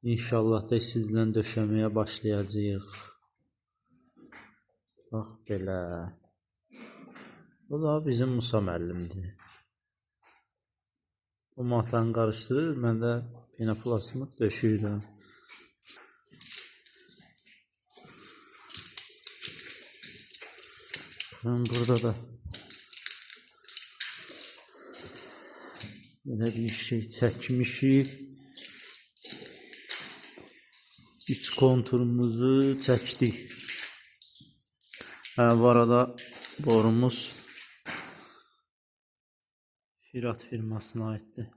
İnşallah da istidən döşəməyə başlayacağıq. Bax belə. Bu da bizim Musa müəllimdir. O matanı qarışdırır, mən də penoplasımı döşüyürəm. Baxın, burada da belə bir şey çəkmişik. 3 konturumuzu çəkdik. Hə, bu arada borumuz Firat firmasına aiddir.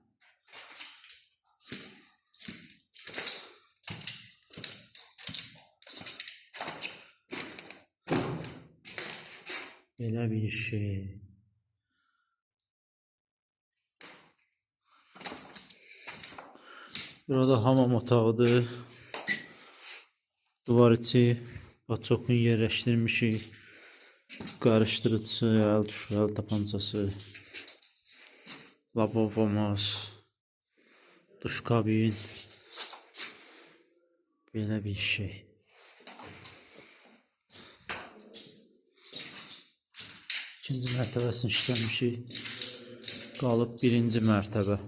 Belə bir şey. Burada hamam otağıdır. Duvar içi baçokun yerləşdirmişik. Qarışdırıcısı, əl tuşu, əl tapancası, lavabomuz, duş kabin. Belə bir şey. İkinci mərtəbəsini işləmişik. Qalıb birinci mərtəbə.